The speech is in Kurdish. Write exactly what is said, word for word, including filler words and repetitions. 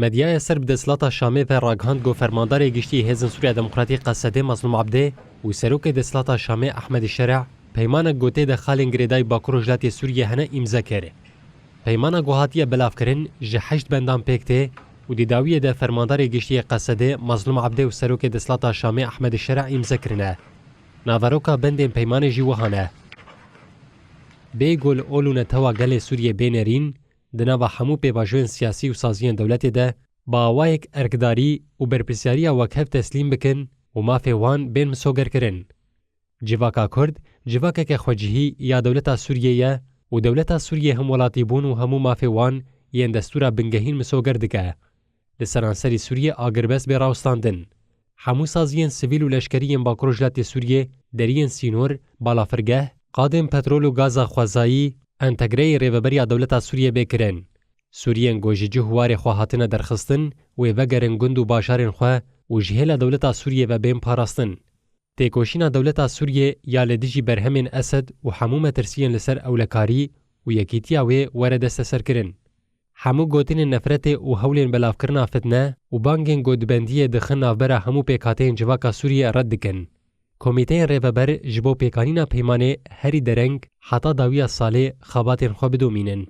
Medyaya ser bi desthilata Şamê ve ragihand ku fermandarê giştî Hêzên Sûriya Demokratîk Qesedê Mazlûm Abdê û serokê desthilata Şamê Ehmedî Şereh peymanek ku tê de xalên girêdayî Bakur Rojhilatê Sûriyê hene îmze kir. Peymana ku hatiye belavkirin ji heşt bendan pêk tê û di dawiyê de fermandarê giştî yê Qesedê Mazlûm Abdê û serokê desthilata Şamê Ehmedî Şereh îmze kirine. Naveroka bendên peymanê jî wiha ne. Bêyî ku li ol û netewa gelê Sûriyê bê nerîn, di nava hemû pêvajoyên siyasî û saziyên dewletê de bi awayek erkdarî û berpirsyariya wekhev teslîm bikin û mafê wan bên misogerkirin. Civaka Kurd civakeke xwecihî ya dewleta Sûriyê ye û dewleta Sûriyê hemwelatîbûn û hemû mafê wan yên destûra bingehîn misoger dike. Li seranserî Sûriyê agirbest bê rawestandin. Hemû saziyên sivîl û leşkerî yên Bakur Rojhilatê Sûriyê, deriyên sînor, balafirgeh, qadên petrol û gaza xwezayî, entegreyê rêveberiya dewleta Sûriyê bê kirin. Sûriyên ku ji cih û warê xwe hatine derxistin, wê vegerin gund û bajarên xwe û ji hêla dewleta Sûriyê ve bên parastin. Têkoşîna dewleta Sûriyê ya li dijî berhemên Esed û hemû metirsiyên li ser ewlekarî û yekîtiya wê were desteserkirin. Hemû gotinên nefretê û hewlên belavkirina fitne û bangên ku di bendiyê dixin navbera hemû pêkhateyên civaka Sûriyê red dikin. Komîteyên rêveber ji bo pêkanîna peymanê herî dereng heta dawiya salê xebatên xwe bidomînin.